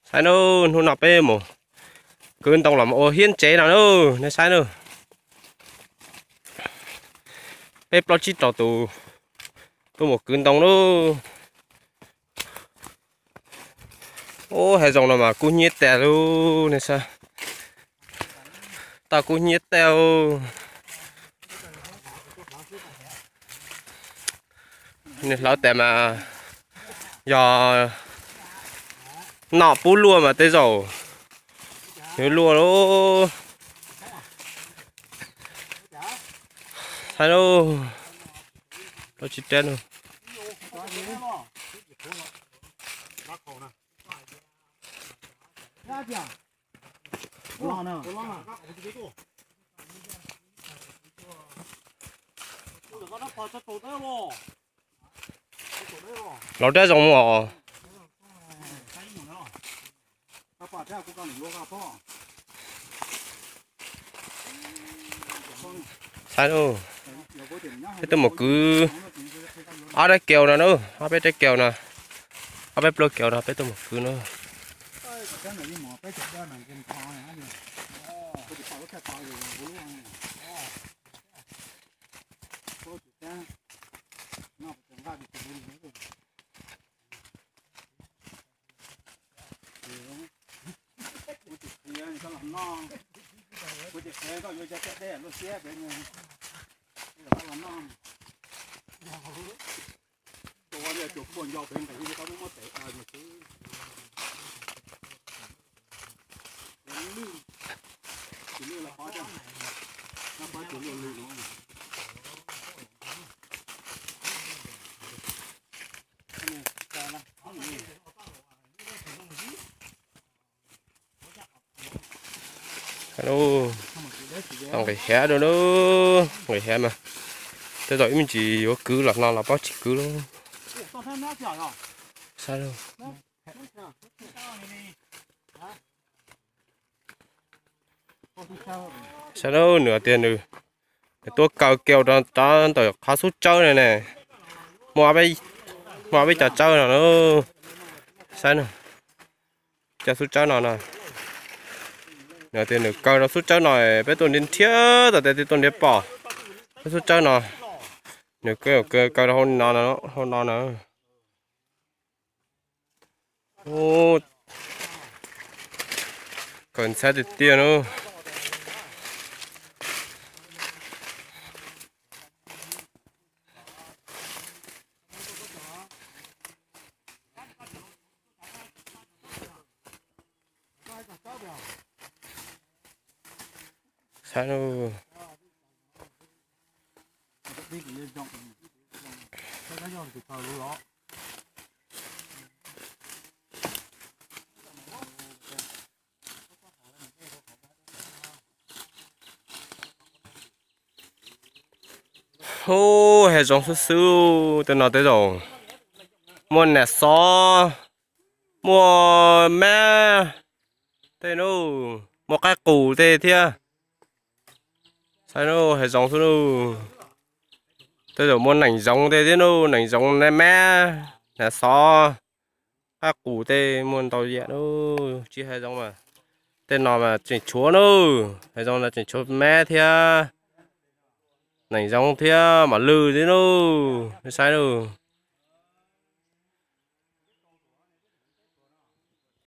Saib nawb, hnub no peb mus kwv ntoo los ua hiab ntsev no nawb, nej saib nawb. Peb plaub tsib rau tus tuaj mus kwv ntoo nawb. Ub, hav zoov no mas kub hnyiab tas lub, nej saib. Toj kub hnyiab tas. Nws hlawv tas mas yog noj pub luaj mas tej zaum nws luaj lawm. Saib lauj, tsis rab no. Laus dab zoo os. Saib lauj, peb tuaj mus kwv ob rab kaus no na, ob peb rab kaus no, ob peb pluag kaus no peb tuaj mus kwv na. Nqis hiav dua na, nqis hiav mas tej zaum ib me ntsis yuav kwv los no los paub tsis kwv lauj. Saib lauj, nws tias nws tuaj kaw kaus rau ntawm qhov xub tsawb no ne. Muaj, muaj peb cov tsawb no na. Saib na, cov xub tsawb no no. Nws tias nws kaw rau xub tsawb no, peb tuaj nrhiav nrhiav tau tias tuaj nrhiav pom peb xub tsawb no. Nws kaw kaw rau hauv no na. Ub, kawg ntxhab tiag tiag na. Saib na. Ub, hav zoov xwb xwb, tej no tej zaum muaj nas xov, muaj mab tej na, muaj qaib qus tej thiab. Saib na, hav zoov xwb na. Tej zaum muaj nees zoov tej thiab na, nees zoov, mab, nas xov, qaib qus tej muaj ntau yam na. Tsis hav zoov mas tej no mas tseem tshuav na, hav zoov no tseem tshuav mab thiab nees zoov thiab mam lwj thiab na. Nej saib na.